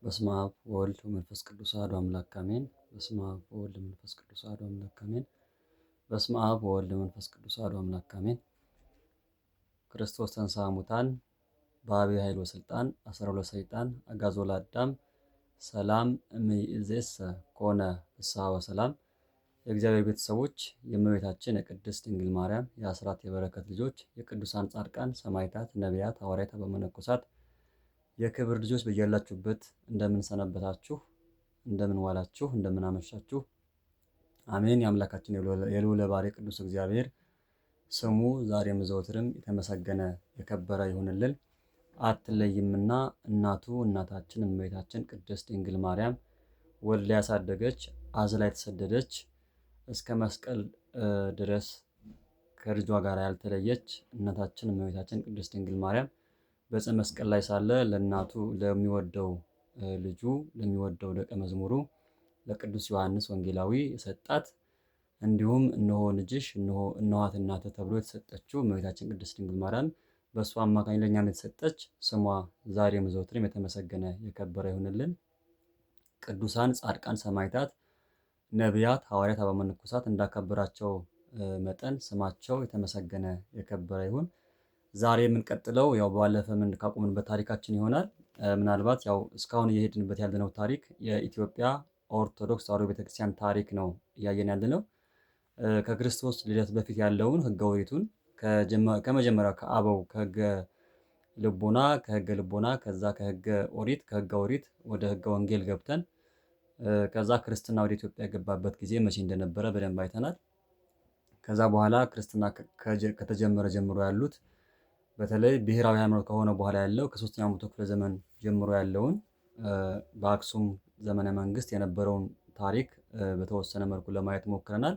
በስመ አብ ወወልድ ወመንፈስ ቅዱስ አሐዱ አምላክ አሜን። በስመ አብ ወወልድ ወመንፈስ ቅዱስ አሐዱ አምላክ አሜን። በስመ አብ ወወልድ ወመንፈስ ቅዱስ አሐዱ አምላክ አሜን። ክርስቶስ ተንሥአ እሙታን በዐቢይ ኃይል ወሥልጣን አሰሮ ለሰይጣን አግዓዞ ለአዳም ሰላም እምይእዜሰ ኮነ ፍስሐ ወሰላም። የእግዚአብሔር ቤተሰቦች፣ የእመቤታችን የቅድስት ድንግል ማርያም የአስራት የበረከት ልጆች፣ የቅዱሳን ጻድቃን ሰማዕታት፣ ነቢያት፣ ሐዋርያት፣ አበው መነኮሳት፣ የክብር ልጆች፣ በያላችሁበት እንደምን ሰነበታችሁ፣ እንደምን ዋላችሁ፣ እንደምን አመሻችሁ። አሜን። የአምላካችን የልዑለ ባሕርይ ቅዱስ እግዚአብሔር ስሙ ዛሬም ዘወትርም የተመሰገነ የከበረ ይሁንልን። አትለይምና እናቱ እናታችን እመቤታችን ቅድስት ድንግል ማርያም፣ ወልዳ ያሳደገች፣ አዝላ የተሰደደች፣ እስከ መስቀል ድረስ ከልጇ ጋር ያልተለየች እናታችን እመቤታችን ቅድስት ድንግል ማርያም በዕፀ መስቀል ላይ ሳለ ለእናቱ ለሚወደው ልጁ፣ ለሚወደው ደቀ መዝሙሩ ለቅዱስ ዮሐንስ ወንጌላዊ የሰጣት፣ እንዲሁም እነሆ ልጅሽ፣ እነሆ እነኋት እናትህ ተብሎ የተሰጠችው እመቤታችን ቅድስት ድንግል ማርያም፣ በእሷ አማካኝ ለእኛም የተሰጠች፣ ስሟ ዛሬም ዘወትርም የተመሰገነ የከበረ ይሁንልን። ቅዱሳን ጻድቃን ሰማዕታት፣ ነቢያት፣ ሐዋርያት፣ አበው መነኮሳት እንዳከበራቸው መጠን ስማቸው የተመሰገነ የከበረ ይሁን። ዛሬ የምንቀጥለው ያው ባለፈ ምን ካቆምንበት ታሪካችን ይሆናል። ምናልባት ያው እስካሁን እየሄድንበት ያለነው ታሪክ የኢትዮጵያ ኦርቶዶክስ ተዋሕዶ ቤተክርስቲያን ታሪክ ነው እያየን ያለነው። ከክርስቶስ ልደት በፊት ያለውን ሕገ ኦሪቱን ከመጀመሪያው ከአበው ከሕገ ልቦና፣ ከዛ ከሕገ ኦሪት፣ ከሕገ ኦሪት ወደ ሕገ ወንጌል ገብተን፣ ከዛ ክርስትና ወደ ኢትዮጵያ የገባበት ጊዜ መቼ እንደነበረ በደንብ አይተናል። ከዛ በኋላ ክርስትና ከተጀመረ ጀምሮ ያሉት፣ በተለይ ብሔራዊ ሃይማኖት ከሆነ በኋላ ያለው፣ ከ3ኛው መቶ ክፍለ ዘመን ጀምሮ ያለውን በአክሱም ዘመነ መንግስት የነበረውን ታሪክ በተወሰነ መልኩ ለማየት ሞክረናል።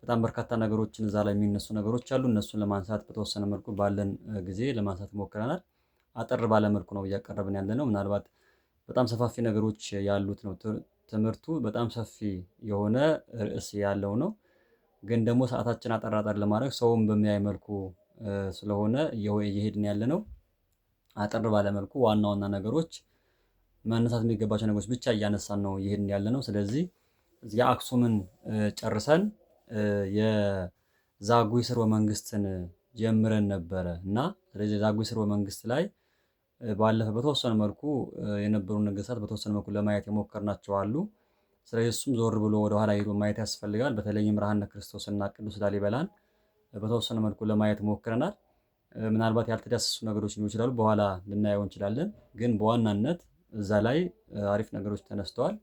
በጣም በርካታ ነገሮችን እዛ ላይ የሚነሱ ነገሮች አሉ። እነሱን ለማንሳት በተወሰነ መልኩ ባለን ጊዜ ለማንሳት ሞክረናል። አጠር ባለ መልኩ ነው እያቀረብን ያለ ነው። ምናልባት በጣም ሰፋፊ ነገሮች ያሉት ነው ትምህርቱ፣ በጣም ሰፊ የሆነ ርዕስ ያለው ነው። ግን ደግሞ ሰዓታችን አጠር አጠር ለማድረግ፣ ሰውን በሚያይ መልኩ ስለሆነ እየሄድን ያለ ነው። አጠር ባለ መልኩ ዋና ዋና ነገሮች፣ መነሳት የሚገባቸው ነገሮች ብቻ እያነሳን ነው እየሄድን ያለ ነው። ስለዚህ የአክሱምን ጨርሰን የዛጉዌ ስርወ መንግስትን ጀምረን ነበረ። እና ስለዚህ የዛጉዌ ስርወ መንግስት ላይ ባለፈ በተወሰነ መልኩ የነበሩ ነገስታት በተወሰነ መልኩ ለማየት የሞከርናቸው አሉ። ስለዚህ እሱም ዞር ብሎ ወደኋላ ሄዶ ማየት ያስፈልጋል። በተለይም ይምርሃነ ክርስቶስና ቅዱስ ላሊበላን በተወሰነ መልኩ ለማየት ሞክረናል። ምናልባት ያልተዳሰሱ ነገሮች ሊሆኑ ይችላሉ፣ በኋላ ልናየው እንችላለን። ግን በዋናነት እዛ ላይ አሪፍ ነገሮች ተነስተዋል።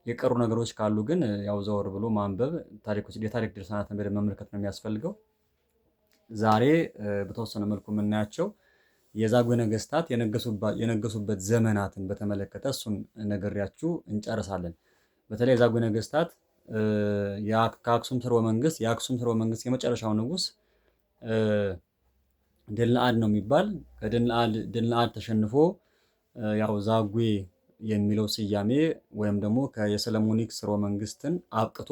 የቀሩ ነገሮች ካሉ ግን ያው ዘወር ብሎ ማንበብ፣ ታሪኮች፣ የታሪክ ድርሳናትን በደንብ መመልከት ነው የሚያስፈልገው። ዛሬ በተወሰነ መልኩ የምናያቸው የዛጉዌ ነገስታት የነገሱበት ዘመናትን በተመለከተ እሱን ነግሬያችሁ እንጨርሳለን። በተለይ የዛጉዌ ነገስታት ከአክሱም ስርወ መንግስት፣ የአክሱም ስርወ መንግስት የመጨረሻው ንጉስ ድልነአድ ነው የሚባል። ከድልነአድ ተሸንፎ ያው ዛጉዌ የሚለው ስያሜ ወይም ደግሞ የሰለሞኒክ ስርወ መንግስትን አብቅቶ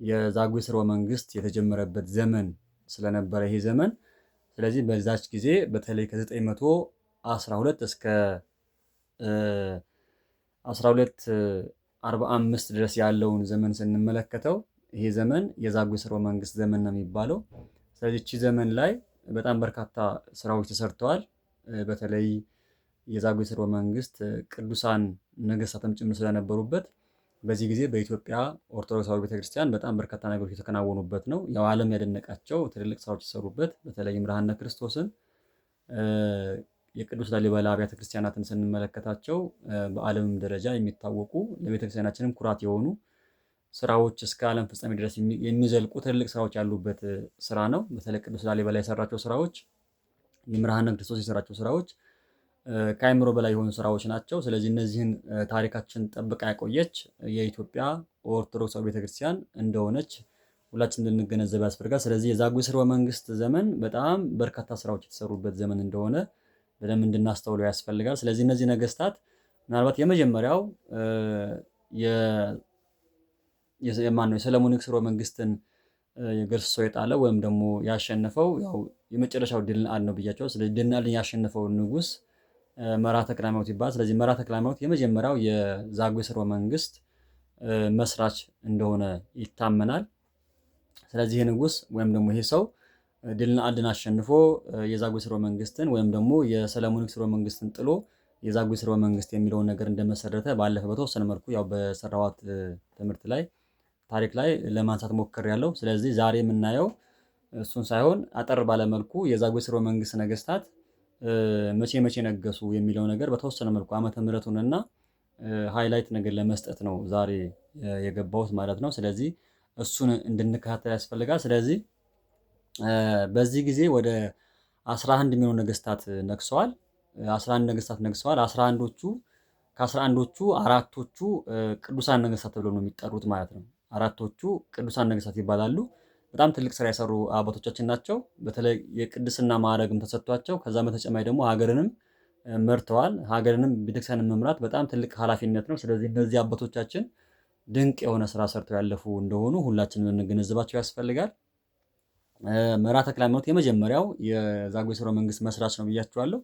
የዛጉዌ ስርወ መንግስት የተጀመረበት ዘመን ስለነበረ ይሄ ዘመን፣ ስለዚህ በዛች ጊዜ በተለይ ከ912 እስከ 1245 ድረስ ያለውን ዘመን ስንመለከተው ይሄ ዘመን የዛጉዌ ስርወ መንግስት ዘመን ነው የሚባለው። ስለዚህ እቺ ዘመን ላይ በጣም በርካታ ስራዎች ተሰርተዋል። በተለይ የዛጉዌ ስርወ መንግስት ቅዱሳን ነገስታትም ጭምር ስለነበሩበት በዚህ ጊዜ በኢትዮጵያ ኦርቶዶክሳዊ ቤተክርስቲያን በጣም በርካታ ነገሮች የተከናወኑበት ነው። ያው ዓለም ያደነቃቸው ትልልቅ ስራዎች የተሰሩበት፣ በተለይ ይምርሃነ ክርስቶስን፣ የቅዱስ ላሊበላ አብያተ ክርስቲያናትን ስንመለከታቸው በዓለምም ደረጃ የሚታወቁ፣ ለቤተክርስቲያናችንም ኩራት የሆኑ ስራዎች፣ እስከ ዓለም ፍጻሜ ድረስ የሚዘልቁ ትልልቅ ስራዎች ያሉበት ስራ ነው። በተለይ ቅዱስ ላሊበላ የሰራቸው ስራዎች፣ ይምርሃነ ክርስቶስ የሰራቸው ስራዎች ከአእምሮ በላይ የሆኑ ስራዎች ናቸው። ስለዚህ እነዚህን ታሪካችን ጠብቃ ያቆየች የኢትዮጵያ ኦርቶዶክስ ቤተክርስቲያን እንደሆነች ሁላችን እንድንገነዘብ ያስፈልጋል። ስለዚህ የዛጉዌ ስርወ መንግስት ዘመን በጣም በርካታ ስራዎች የተሰሩበት ዘመን እንደሆነ በደንብ እንድናስተውለው ያስፈልጋል። ስለዚህ እነዚህ ነገስታት ምናልባት የመጀመሪያው የማን ነው የሰለሞኒክ ስርወ መንግስትን ገርስሶ የጣለው ወይም ደግሞ ያሸነፈው ያው የመጨረሻው ድልነአድ ነው ብያቸው። ስለዚህ ድልነአድን ያሸነፈው ንጉስ መርሃ ተክለ ሃይማኖት ይባላል። ስለዚህ መርሃ ተክለ ሃይማኖት የመጀመሪያው የዛጉዌ ስርወ መንግስት መስራች እንደሆነ ይታመናል። ስለዚህ ይሄ ንጉስ ወይም ደግሞ ይሄ ሰው ድልና አድን አሸንፎ የዛጉዌ ስርወ መንግስትን ወይም ደግሞ የሰለሞኒክ ስርወ መንግስትን ጥሎ የዛጉዌ ስርወ መንግስት የሚለውን ነገር እንደመሰረተ ባለፈ በተወሰነ መልኩ ያው በሰራዋት ትምህርት ላይ ታሪክ ላይ ለማንሳት ሞክሬያለሁ። ስለዚህ ዛሬ የምናየው እሱን ሳይሆን አጠር ባለ መልኩ የዛጉዌ ስርወ መንግስት ነገስታት መቼ መቼ ነገሱ የሚለው ነገር በተወሰነ መልኩ ዓመተ ምሕረቱንና highlight ነገር ለመስጠት ነው ዛሬ የገባሁት ማለት ነው። ስለዚህ እሱን እንድንከታተል ያስፈልጋል። ስለዚህ በዚህ ጊዜ ወደ 11 የሚሆኑ ነገስታት ነግሰዋል። 11 ነገስታት ነግሰዋል። 11ዎቹ ከ11ዎቹ አራቶቹ ቅዱሳን ነገስታት ተብለው ነው የሚጠሩት ማለት ነው። አራቶቹ ቅዱሳን ነገስታት ይባላሉ። በጣም ትልቅ ስራ የሰሩ አባቶቻችን ናቸው። በተለይ የቅድስና ማዕረግም ተሰጥቷቸው ከዛ በተጨማሪ ደግሞ ሀገርንም መርተዋል። ሀገርንም ቤተክርስቲያንን መምራት በጣም ትልቅ ኃላፊነት ነው። ስለዚህ እነዚህ አባቶቻችን ድንቅ የሆነ ስራ ሰርተው ያለፉ እንደሆኑ ሁላችንም ልንገነዘባቸው ያስፈልጋል። መርሃ ተክለ ሃይማኖት የመጀመሪያው የዛጉዌ ስርወ መንግስት መስራች ነው ብያችኋለሁ።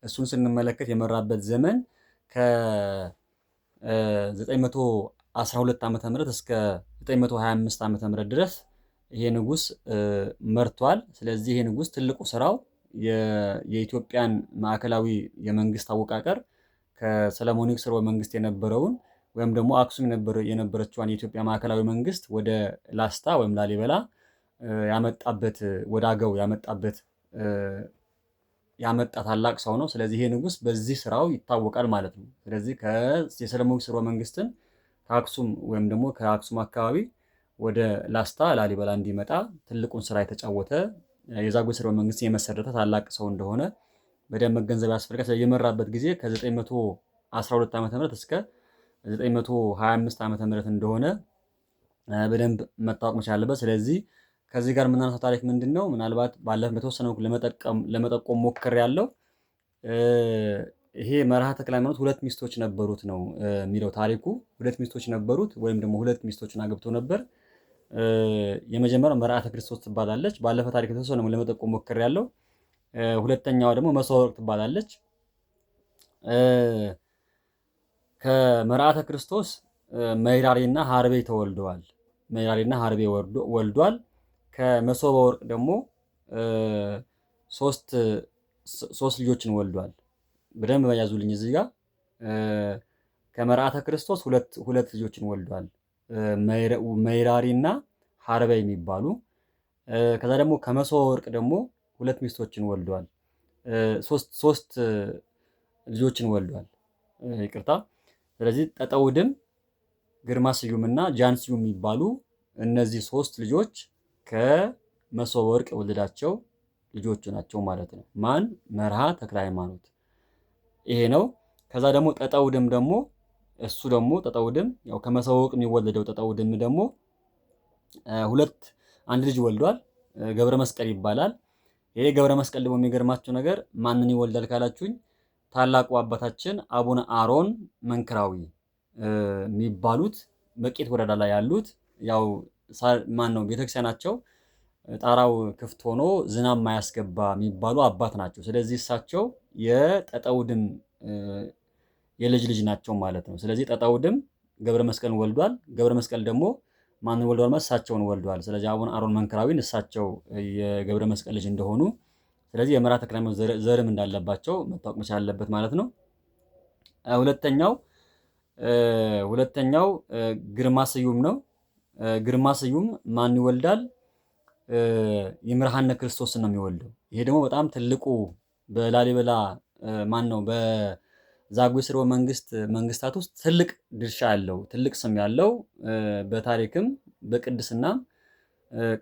እሱን ስንመለከት የመራበት ዘመን ከ912 ዓመተ ምህረት እስከ 925 ዓመተ ምህረት ድረስ ይሄ ንጉስ መርቷል። ስለዚህ ይሄ ንጉስ ትልቁ ስራው የኢትዮጵያን ማዕከላዊ የመንግስት አወቃቀር ከሰለሞኒክ ስርወ መንግስት የነበረውን ወይም ደግሞ አክሱም የነበረችዋን የኢትዮጵያ ማዕከላዊ መንግስት ወደ ላስታ ወይም ላሊበላ ያመጣበት፣ ወደ አገው ያመጣበት ያመጣ ታላቅ ሰው ነው። ስለዚህ ይሄ ንጉስ በዚህ ስራው ይታወቃል ማለት ነው። ስለዚህ የሰለሞኒክ ስርወ መንግስትን ከአክሱም ወይም ደግሞ ከአክሱም አካባቢ ወደ ላስታ ላሊበላ እንዲመጣ ትልቁን ስራ የተጫወተ፣ የዛጉዌ ስርወ መንግስት የመሰረተ ታላቅ ሰው እንደሆነ በደንብ መገንዘብ ያስፈልጋል። ስለዚህ የመራበት ጊዜ ከ912 ዓመተ ምህረት እስከ 925 ዓመተ ምህረት እንደሆነ በደንብ መታወቅ መቻል አለበት። ስለዚህ ከዚህ ጋር የምናነሳው ታሪክ ምንድነው? ምናልባት ባለፈ በተወሰነ መልኩ ለመጠቆም ሞክሬያለሁ። ይሄ መርሃ ተክለ ሃይማኖት ሁለት ሚስቶች ነበሩት ነው የሚለው ታሪኩ። ሁለት ሚስቶች ነበሩት ወይም ደግሞ ሁለት ሚስቶችን አግብቶ ነበር። የመጀመሪያው መርዓተ ክርስቶስ ትባላለች። ባለፈ ታሪክ የተወሰነ ለመጠቆም ሞክሬያለሁ። ሁለተኛዋ ደግሞ መሶበ ወርቅ ትባላለች። ከመርዓተ ክርስቶስ መይራሬና ሀርቤ ተወልደዋል። መይራሬና ሀርቤ ወልዷል። ከመሶበ ወርቅ ደግሞ ሶስት ሶስት ልጆችን ወልዷል። በደንብ ያዙልኝ እዚህ ጋር። ከመርዓተ ክርስቶስ ሁለት ሁለት ልጆችን ወልዷል። መይራሪና ሀርቤ የሚባሉ። ከዛ ደግሞ ከመሶበ ወርቅ ደግሞ ሁለት ሚስቶችን ወልዷል። ሶስት ሶስት ልጆችን ወልዷል። ይቅርታ። ስለዚህ ጠጠውድም፣ ግርማ ስዩምና ጃን ስዩም የሚባሉ እነዚህ ሶስት ልጆች ከመሶበ ወርቅ የወለዳቸው ልጆቹ ናቸው ማለት ነው። ማን? መርሃ ተክለ ሃይማኖት ይሄ ነው። ከዛ ደግሞ ጠጠውድም ደግሞ እሱ ደግሞ ጠጠውድም ያው ከመሶበ ወርቅ የሚወለደው ጠጠውድም ደግሞ ሁለት አንድ ልጅ ወልዷል። ገብረ መስቀል ይባላል። ይሄ ገብረ መስቀል ደግሞ የሚገርማችሁ ነገር ማንን ይወልዳል ካላችሁኝ ታላቁ አባታችን አቡነ አሮን መንክራዊ የሚባሉት መቄት ወረዳ ላይ ያሉት፣ ያው ማን ነው ቤተክርስቲያናቸው ጣራው ክፍት ሆኖ ዝናብ ማያስገባ የሚባሉ አባት ናቸው። ስለዚህ እሳቸው የጠጠውድም የልጅ ልጅ ናቸው ማለት ነው። ስለዚህ ጠጠውድም ገብረ መስቀልን ወልዷል። ገብረ መስቀል ደግሞ ማንን ወልዷል ማለት እሳቸውን ወልዷል። ስለዚህ አቡነ አሮን መንክራዊን እሳቸው የገብረ መስቀል ልጅ እንደሆኑ፣ ስለዚህ የመርሃ ተክለ ሃይማኖት ዘርም እንዳለባቸው መታወቅ መቻል አለበት ማለት ነው። ሁለተኛው ሁለተኛው ግርማ ስዩም ነው። ግርማ ስዩም ማን ይወልዳል? ይምርሃነ ክርስቶስን ነው የሚወልደው። ይሄ ደግሞ በጣም ትልቁ በላሊበላ ማን ነው በዛጉዌ ስርወ መንግስታት ውስጥ ትልቅ ድርሻ ያለው፣ ትልቅ ስም ያለው፣ በታሪክም በቅድስናም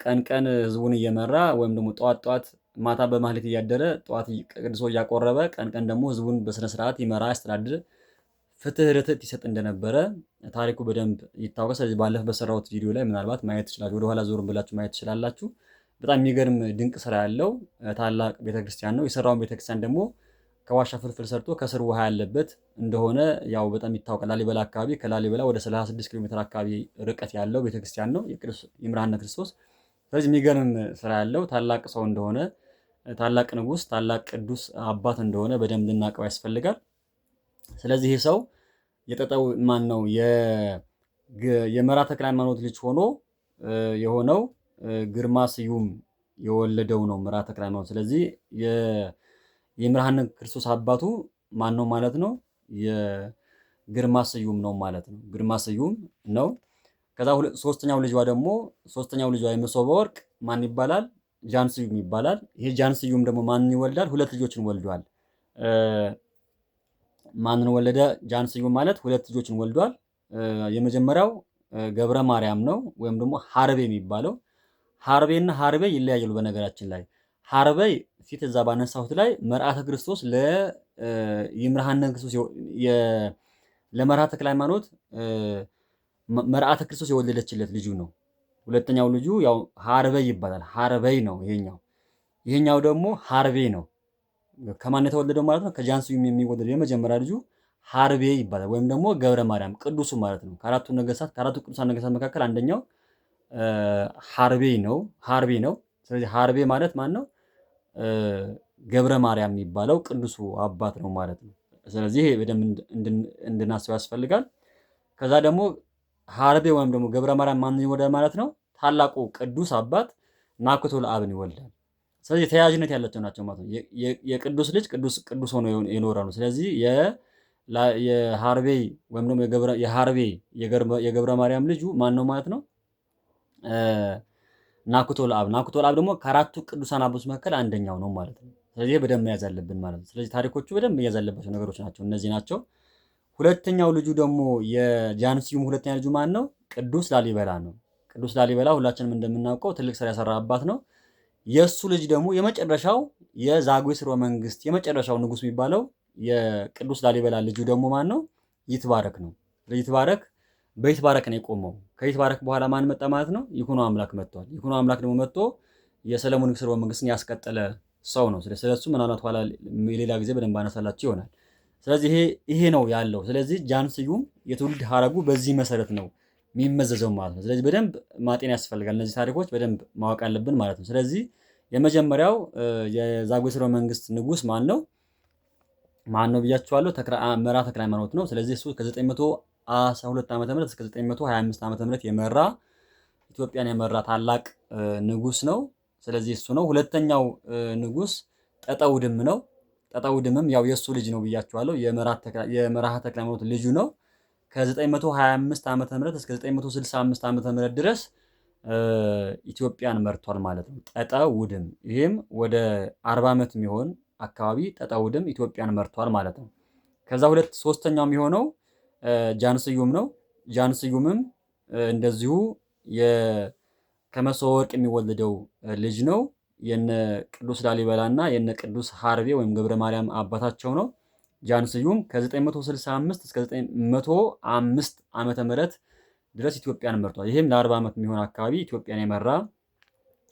ቀን ቀን ህዝቡን እየመራ ወይም ደግሞ ጠዋት ጠዋት ማታ በማህሌት እያደረ ጠዋት ቅድሶ እያቆረበ ቀን ቀን ደግሞ ህዝቡን በስነ ስርዓት ይመራ፣ ያስተዳድር፣ ፍትህ ርትዕት ይሰጥ እንደነበረ ታሪኩ በደንብ ይታወቃል። ስለዚህ ባለፈ በሰራሁት ቪዲዮ ላይ ምናልባት ማየት ትችላላችሁ፣ ወደኋላ ዞር ብላችሁ ማየት ትችላላችሁ። በጣም የሚገርም ድንቅ ስራ ያለው ታላቅ ቤተክርስቲያን ነው። የሰራውን ቤተክርስቲያን ደግሞ ከዋሻ ፍልፍል ሰርቶ ከስር ውሃ ያለበት እንደሆነ ያው በጣም ይታወቃል። ላሊበላ አካባቢ ከላሊበላ ወደ 36 ኪሎ ሜትር አካባቢ ርቀት ያለው ቤተክርስቲያን ነው የቅዱስ ይምርሃነ ክርስቶስ። ስለዚህ የሚገርም ስራ ያለው ታላቅ ሰው እንደሆነ ታላቅ ንጉስ፣ ታላቅ ቅዱስ አባት እንደሆነ በደንብ ልናውቀው ያስፈልጋል። ስለዚህ ይህ ሰው የጠጠው ማን ነው የመራ ተክለ ሃይማኖት ልጅ ሆኖ የሆነው ግርማ ስዩም የወለደው ነው መራ ተክለ ሃይማኖት። ስለዚህ የይምርሃነ ክርስቶስ አባቱ ማን ነው ማለት ነው? የግርማ ስዩም ነው ማለት ነው። ግርማ ስዩም ነው። ከዛ ሶስተኛው ልጇ ደግሞ ሶስተኛው ልጇ የመሶበ ወርቅ ማን ይባላል? ጃን ስዩም ይባላል። ይሄ ጃን ስዩም ደግሞ ማንን ይወልዳል? ሁለት ልጆችን ወልዷል። ማንን ወለደ? ጃን ስዩም ማለት ሁለት ልጆችን ወልዷል። የመጀመሪያው ገብረ ማርያም ነው ወይም ደግሞ ሀርቤ የሚባለው። ሀርቤና ሀርቤ ይለያያሉ። በነገራችን ላይ ሀርቤ ፊት እዛ ባነሳሁት ላይ መርዓተ ክርስቶስ ለይምርሃነ ክርስቶስ ለመርሃ ተክለ ሃይማኖት መርዓተ ክርስቶስ የወለደችለት ልጁ ነው። ሁለተኛው ልጁ ያው ሀርበይ ይባላል። ሀርበይ ነው ይሄኛው። ይሄኛው ደግሞ ሀርቤ ነው። ከማን የተወለደው ማለት ነው? ከጃን ስዩም የሚወለደው የመጀመሪያ ልጁ ሀርቤ ይባላል። ወይም ደግሞ ገብረ ማርያም ቅዱሱ ማለት ነው። ከአራቱ ነገስታት ከአራቱ ቅዱሳን ነገስታት መካከል አንደኛው ሀርቤ ነው። ሀርቤ ነው። ስለዚህ ሀርቤ ማለት ማን ነው? ገብረ ማርያም የሚባለው ቅዱሱ አባት ነው ማለት ነው። ስለዚህ ይሄ በደንብ እንድናስበው ያስፈልጋል። ከዛ ደግሞ ሀርቤ ወይም ደግሞ ገብረ ማርያም ማንን ይወልዳል ማለት ነው? ታላቁ ቅዱስ አባት ናኩቶ ለአብን ይወልዳል። ስለዚህ ተያያዥነት ያላቸው ናቸው ማለት ነው። የቅዱስ ልጅ ቅዱስ ቅዱስ ሆኖ የኖረ ነው። ስለዚህ የሀርቤ ወይም ደግሞ የሀርቤ የገብረ ማርያም ልጁ ማን ነው ማለት ነው? ናኩቶ ለአብ። ናኩቶ ለአብ ደግሞ ከአራቱ ቅዱሳን አባቶች መካከል አንደኛው ነው ማለት ነው። ስለዚህ በደንብ መያዝ አለብን ማለት ነው። ስለዚህ ታሪኮቹ በደንብ መያዝ ያለባቸው ነገሮች ናቸው፣ እነዚህ ናቸው። ሁለተኛው ልጁ ደግሞ የጃን ስዩም ሁለተኛ ልጁ ማን ነው? ቅዱስ ላሊበላ ነው። ቅዱስ ላሊበላ ሁላችንም እንደምናውቀው ትልቅ ስራ የሰራ አባት ነው። የእሱ ልጅ ደግሞ የመጨረሻው የዛጉዌ ስርወ መንግስት የመጨረሻው ንጉስ የሚባለው የቅዱስ ላሊበላ ልጁ ደግሞ ማን ነው? ይትባረክ ነው። ይትባረክ በይትባረክ ነው የቆመው። ከይትባረክ በኋላ ማን መጣ ማለት ነው? ይኩኖ አምላክ መጥቷል። ይኩኖ አምላክ ደግሞ መጥቶ የሰለሞን ስርወ መንግስትን ያስቀጠለ ሰው ነው። ስለሱ ምናልባት ኋላ ሌላ ጊዜ በደንብ አነሳላችሁ ይሆናል። ስለዚህ ይሄ ነው ያለው። ስለዚህ ጃን ስዩም የትውልድ ሀረጉ በዚህ መሰረት ነው የሚመዘዘው ማለት ነው። ስለዚህ በደንብ ማጤን ያስፈልጋል። እነዚህ ታሪኮች በደንብ ማወቅ አለብን ማለት ነው። ስለዚህ የመጀመሪያው የዛጉዌ ስርወ መንግስት ንጉስ ማን ነው? ማን ነው ብያችኋለሁ። መራ ተክለ ሃይማኖት ነው። ስለዚህ እሱ ከ912 ዓመተ ምህረት እስከ 925 ዓመተ ምህረት የመራ ኢትዮጵያን የመራ ታላቅ ንጉስ ነው። ስለዚህ እሱ ነው። ሁለተኛው ንጉስ ጠጠውድም ነው። ጠጠውድምም ያው የእሱ ልጅ ነው ብያችኋለሁ። የመርሃ ተክለ ሃይማኖት ልጁ ነው። ከ925 ዓመተ ምህረት እስከ 965 ዓመተ ምህረት ድረስ ኢትዮጵያን መርቷል ማለት ነው። ጠጠውድም ይሄም ወደ 40 ዓመት የሚሆን አካባቢ ጠጠውድም ኢትዮጵያን መርቷል ማለት ነው። ከዛ ሁለት ሶስተኛው የሚሆነው ጃን ስዩም ነው። ጃን ስዩምም እንደዚሁ ከመሶበ ወርቅ የሚወለደው ልጅ ነው። የነ ቅዱስ ላሊበላና የነ ቅዱስ ሀርቤ ወይም ገብረ ማርያም አባታቸው ነው። ጃን ስዩም ከ965 እስከ 905 ዓመተ ምህረት ድረስ ኢትዮጵያን መርቷል። ይህም ለ40 ዓመት የሚሆን አካባቢ ኢትዮጵያን የመራ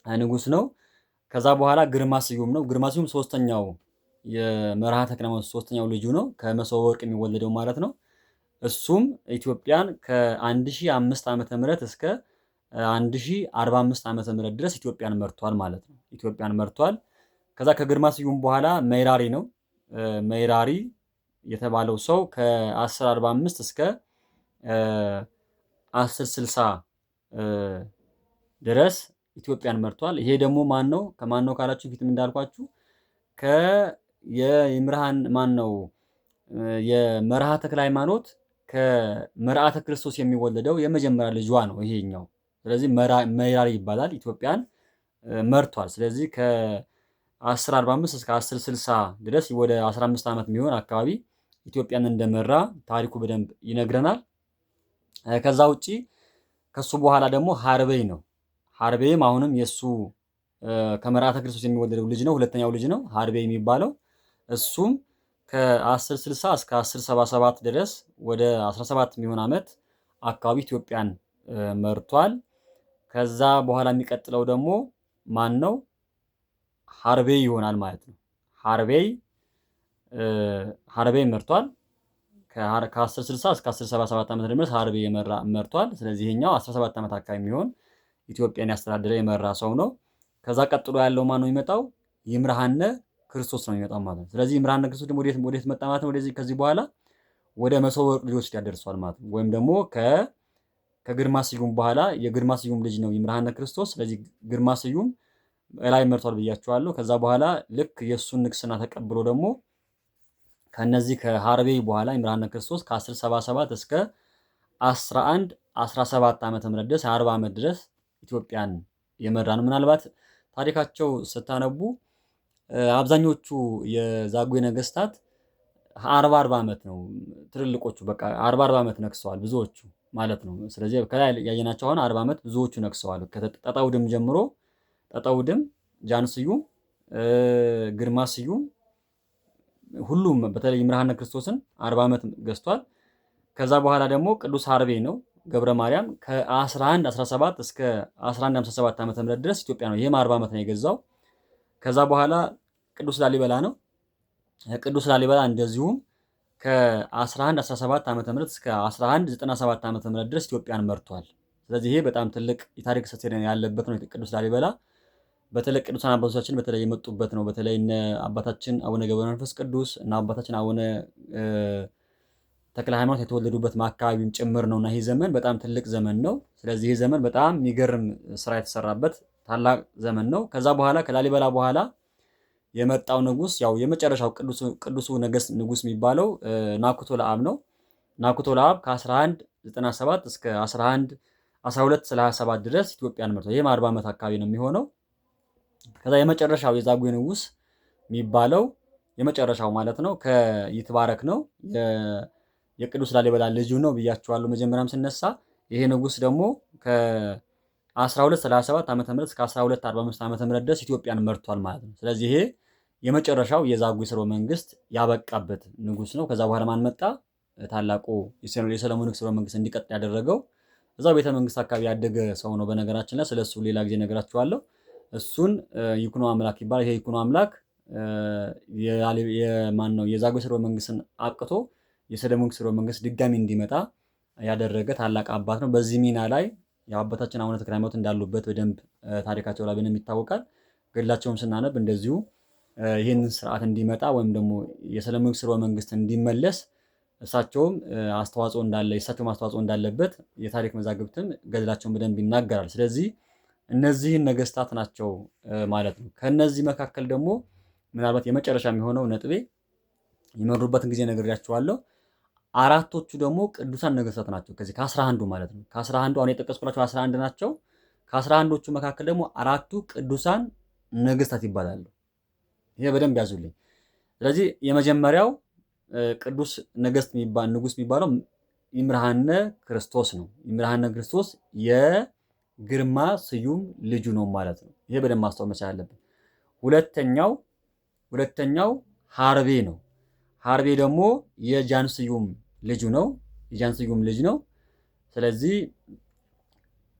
ንጉስ ነው። ከዛ በኋላ ግርማ ስዩም ነው። ግርማ ስዩም ሶስተኛው የመርሃ ተክለ ሃይማኖት ሶስተኛው ልጁ ነው። ከመሶበ ወርቅ የሚወለደው ማለት ነው። እሱም ኢትዮጵያን ከ1005 ዓመተ ምህረት እስከ 1045 ዓመተ ምህረት ድረስ ኢትዮጵያን መርቷል ማለት ነው። ኢትዮጵያን መርቷል። ከዛ ከግርማ ስዩም በኋላ መይራሪ ነው። መይራሪ የተባለው ሰው ከ1045 እስከ 1060 ድረስ ኢትዮጵያን መርቷል። ይሄ ደግሞ ማን ነው? ከማን ነው ካላችሁ ፊትም እንዳልኳችሁ ከየምርሃን ማን ነው የመርሃ ተክለ ሃይማኖት ከመርዓተ ክርስቶስ የሚወለደው የመጀመሪያ ልጇ ነው ይሄኛው። ስለዚህ መይራሪ ይባላል። ኢትዮጵያን መርቷል። ስለዚህ ከ1045 እስከ 1060 ድረስ ወደ 15 ዓመት የሚሆን አካባቢ ኢትዮጵያን እንደመራ ታሪኩ በደንብ ይነግረናል። ከዛ ውጪ ከሱ በኋላ ደግሞ ሀርቤይ ነው። ሀርቤይም አሁንም የሱ ከመርዓተ ክርስቶስ የሚወለደው ልጅ ነው። ሁለተኛው ልጅ ነው ሀርቤይ የሚባለው። እሱም ከ1060 እስከ 1077 ድረስ ወደ 17 የሚሆን ዓመት አካባቢ ኢትዮጵያን መርቷል። ከዛ በኋላ የሚቀጥለው ደግሞ ማን ነው? ሀርቤይ ይሆናል ማለት ነው። ሀርቤይ ሀርቤይ መርቷል። ከ1060 እስከ 1077 ዓመተ ድረስ ሀርቤይ መርቷል። ስለዚህ ይሄኛው 17 ዓመት አካባቢ የሚሆን ኢትዮጵያን ያስተዳደረ የመራ ሰው ነው። ከዛ ቀጥሎ ያለው ማን ነው የሚመጣው? ይምርሃነ ክርስቶስ ነው የሚመጣው ማለት ነው። ስለዚህ ይምርሃነ ክርስቶስ ደግሞ ወዴት መጣ ማለት ነው? ወደዚህ ከዚህ በኋላ ወደ መሶበ ወርቅ ልጆች ያደርሷል ማለት ነው። ወይም ደግሞ ከግርማ ስዩም በኋላ የግርማ ስዩም ልጅ ነው ይምርሃነ ክርስቶስ። ስለዚህ ግርማ ስዩም ላይ መርቷል ብያቸዋለሁ። ከዛ በኋላ ልክ የእሱን ንግስና ተቀብሎ ደግሞ ከነዚህ ከሀርቤ በኋላ ይምርሃነ ክርስቶስ ከ1077 እስከ 1117 ዓመተ ምህረት ድረስ 40 ዓመት ድረስ ኢትዮጵያን የመራ ነው። ምናልባት ታሪካቸው ስታነቡ አብዛኞቹ የዛጉዌ ነገስታት 40 40 ዓመት ነው ትልልቆቹ፣ በቃ 40 40 ዓመት ነግሰዋል ብዙዎቹ ማለት ነው። ስለዚህ ከላይ ያየናቸው አሁን 40 ዓመት ብዙዎቹ ነግሰዋል። ከጠጣውድም ጀምሮ ጠጣውድም፣ ጃን ስዩም፣ ግርማ ስዩም ሁሉም በተለይ ይምርሃነ ክርስቶስን 40 ዓመት ገዝቷል። ከዛ በኋላ ደግሞ ቅዱስ ሀርቤ ነው ገብረ ማርያም ከ1117 እስከ 1157 ዓመተ ምህረት ድረስ ኢትዮጵያ ነው። ይህም 40 ዓመት ነው የገዛው። ከዛ በኋላ ቅዱስ ላሊበላ ነው። ቅዱስ ላሊበላ እንደዚሁም ከ1117 ዓመተ ምህረት እስከ 1197 ዓመተ ምህረት ድረስ ኢትዮጵያን መርቷል። ስለዚህ ይሄ በጣም ትልቅ የታሪክ ስህተት ያለበት ነው። ቅዱስ ላሊበላ በተለይ ቅዱሳን አባቶቻችን በተለይ የመጡበት ነው። በተለይ እነ አባታችን አቡነ ገብረ መንፈስ ቅዱስ እና አባታችን አቡነ ተክለ ሃይማኖት የተወለዱበት አካባቢም ጭምር ነውና ይህ ዘመን በጣም ትልቅ ዘመን ነው። ስለዚህ ይህ ዘመን በጣም የሚገርም ስራ የተሰራበት ታላቅ ዘመን ነው። ከዛ በኋላ ከላሊበላ በኋላ የመጣው ንጉስ ያው የመጨረሻው ቅዱሱ ነገስት ንጉስ የሚባለው ናኩቶ ለአብ ነው። ናኩቶ ለአብ ከ1197 እስከ 1237 ድረስ ኢትዮጵያን መርቷል። ይህም 40 ዓመት አካባቢ ነው የሚሆነው። ከዛ የመጨረሻው የዛጉዌ ንጉስ የሚባለው የመጨረሻው ማለት ነው ከይትባረክ ነው፣ የቅዱስ ላሊበላ ልጁ ነው ብያቸዋለሁ መጀመሪያም ስነሳ። ይሄ ንጉስ ደግሞ ከ1237 ዓመተ ምህረት እስከ 1245 ዓመተ ምህረት ድረስ ኢትዮጵያን መርቷል ማለት ነው። ስለዚህ ይሄ የመጨረሻው የዛጉዌ ስርወ መንግስት ያበቃበት ንጉስ ነው። ከዛ በኋላ ማን መጣ? ታላቁ የሰለሞኒክ ስርወ መንግስት እንዲቀጥል ያደረገው እዛው ቤተ መንግስት አካባቢ ያደገ ሰው ነው። በነገራችን ላይ ስለሱ ሌላ ጊዜ ነገራችኋለሁ። እሱን ይኩኖ አምላክ ይባላል። ይሄ ይኩኖ አምላክ የማን ነው? የዛጉዌ ስርወ መንግስትን አብቅቶ የሰለሞኒክ ስርወ መንግስት ድጋሚ እንዲመጣ ያደረገ ታላቅ አባት ነው። በዚህ ሚና ላይ የአባታችን አቡነ ተክለ ሃይማኖት እንዳሉበት በደንብ ታሪካቸው ላይ በደንብ ይታወቃል። ገድላቸውም ስናነብ እንደዚሁ ይህንን ስርዓት እንዲመጣ ወይም ደግሞ የሰለሞኒክ ስርወ መንግስት እንዲመለስ እሳቸውም አስተዋጽኦ እንዳለ የእሳቸውም አስተዋጽኦ እንዳለበት የታሪክ መዛግብትም ገድላቸውን በደንብ ይናገራል። ስለዚህ እነዚህን ነገስታት ናቸው ማለት ነው። ከነዚህ መካከል ደግሞ ምናልባት የመጨረሻ የሚሆነው ነጥቤ የመሩበትን ጊዜ ነግሬያቸዋለሁ። አራቶቹ ደግሞ ቅዱሳን ነገስታት ናቸው። ከዚህ ከ11ዱ ማለት ነው። ከ11ዱ አሁን የጠቀስኩላቸው 11 ናቸው። ከ11ዶቹ መካከል ደግሞ አራቱ ቅዱሳን ነገስታት ይባላሉ። ይሄ በደንብ ያዙልኝ። ስለዚህ የመጀመሪያው ቅዱስ ነገስት የሚባል ንጉስ የሚባለው ይምርሃነ ክርስቶስ ነው። ይምርሃነ ክርስቶስ የግርማ ስዩም ልጁ ነው ማለት ነው። ይሄ በደንብ ማስተዋል መቻል አለብን። ሁለተኛው ሀርቤ ነው። ሀርቤ ደግሞ የጃን ስዩም ልጁ ነው። የጃን ስዩም ልጅ ነው። ስለዚህ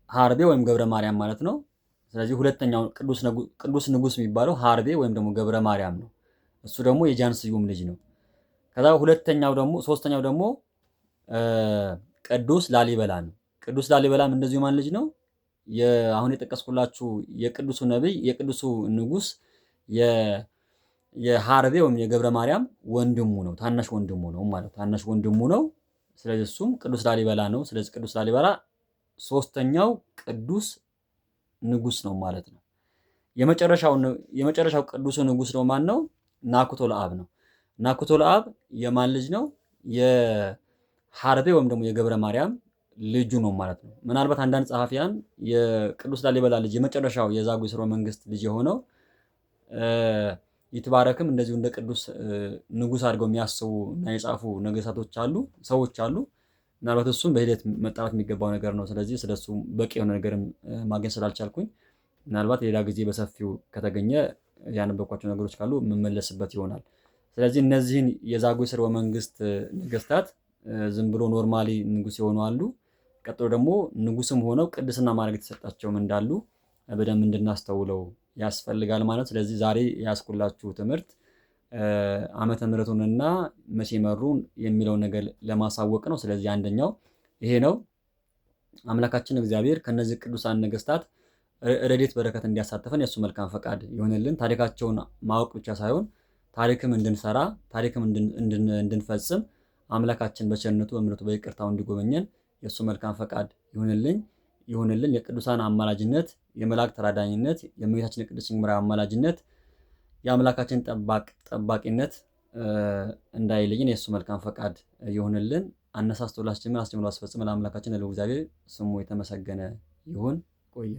ሀርቤ ወይም ገብረ ማርያም ማለት ነው። ስለዚህ ሁለተኛው ቅዱስ ንጉስ የሚባለው ሀርቤ ወይም ደግሞ ገብረ ማርያም ነው። እሱ ደግሞ የጃን ስዩም ልጅ ነው። ከዛ ሁለተኛው ደግሞ ሶስተኛው ደግሞ ቅዱስ ላሊበላ ነው። ቅዱስ ላሊበላም እንደዚሁ ማን ልጅ ነው? አሁን የጠቀስኩላችሁ የቅዱሱ ነብይ የቅዱሱ ንጉስ የሀርቤ ወይም የገብረ ማርያም ወንድሙ ነው። ታናሽ ወንድሙ ነው ማለት ታናሽ ወንድሙ ነው። ስለዚህ እሱም ቅዱስ ላሊበላ ነው። ስለዚህ ቅዱስ ላሊበላ ሶስተኛው ቅዱስ ንጉስ ነው ማለት ነው። የመጨረሻው ቅዱሱ ንጉስ ነው ማን ነው? ናኩቶ ለአብ ነው። ናኩቶ ለአብ የማን ልጅ ነው? የሀርቤ ወይም ደግሞ የገብረ ማርያም ልጁ ነው ማለት ነው። ምናልባት አንዳንድ ጸሐፊያን የቅዱስ ላሊበላ ልጅ የመጨረሻው የዛጉዌ ስርወ መንግስት ልጅ የሆነው ይትባረክም እንደዚሁ እንደ ቅዱስ ንጉስ አድርገው የሚያስቡ እና የጻፉ ነገስታቶች አሉ፣ ሰዎች አሉ። ምናልባት እሱም በሂደት መጣራት የሚገባው ነገር ነው። ስለዚህ ስለሱ በቂ የሆነ ነገርም ማግኘት ስላልቻልኩኝ ምናልባት ሌላ ጊዜ በሰፊው ከተገኘ ያነበብኳቸው ነገሮች ካሉ የምመለስበት ይሆናል። ስለዚህ እነዚህን የዛጉዌ ስርወ መንግስት ነገስታት ዝም ብሎ normally ንጉስ የሆኑ አሉ። ቀጥሎ ደግሞ ንጉስም ሆነው ቅድስና ማድረግ የተሰጣቸውም እንዳሉ በደንብ እንድናስተውለው ያስፈልጋል ማለት። ስለዚህ ዛሬ ያስኩላችሁ ትምህርት ዓመተ ምሕረቱንና መቼ መሩ የሚለውን ነገር ለማሳወቅ ነው። ስለዚህ አንደኛው ይሄ ነው። አምላካችን እግዚአብሔር ከነዚህ ቅዱሳን ነገስታት ረድኤት በረከት እንዲያሳትፈን የእሱ መልካም ፈቃድ ይሆንልን። ታሪካቸውን ማወቅ ብቻ ሳይሆን ታሪክም እንድንሰራ ታሪክም እንድንፈጽም አምላካችን በቸርነቱ በምሕረቱ በይቅርታው እንዲጎበኘን የእሱ መልካም ፈቃድ ይሁንልኝ ይሁንልን። የቅዱሳን አማላጅነት፣ የመላእክት ተራዳኝነት፣ የእመቤታችን የቅድስት ድንግል ማርያም አማላጅነት፣ የአምላካችን ጠባቂነት እንዳይለየን የእሱ መልካም ፈቃድ ይሁንልን። አነሳስቶ ላስጀምር አስጀምሮ አስፈጽመ ለአምላካችን ለልዑል እግዚአብሔር ስሙ የተመሰገነ ይሁን። ቆየ።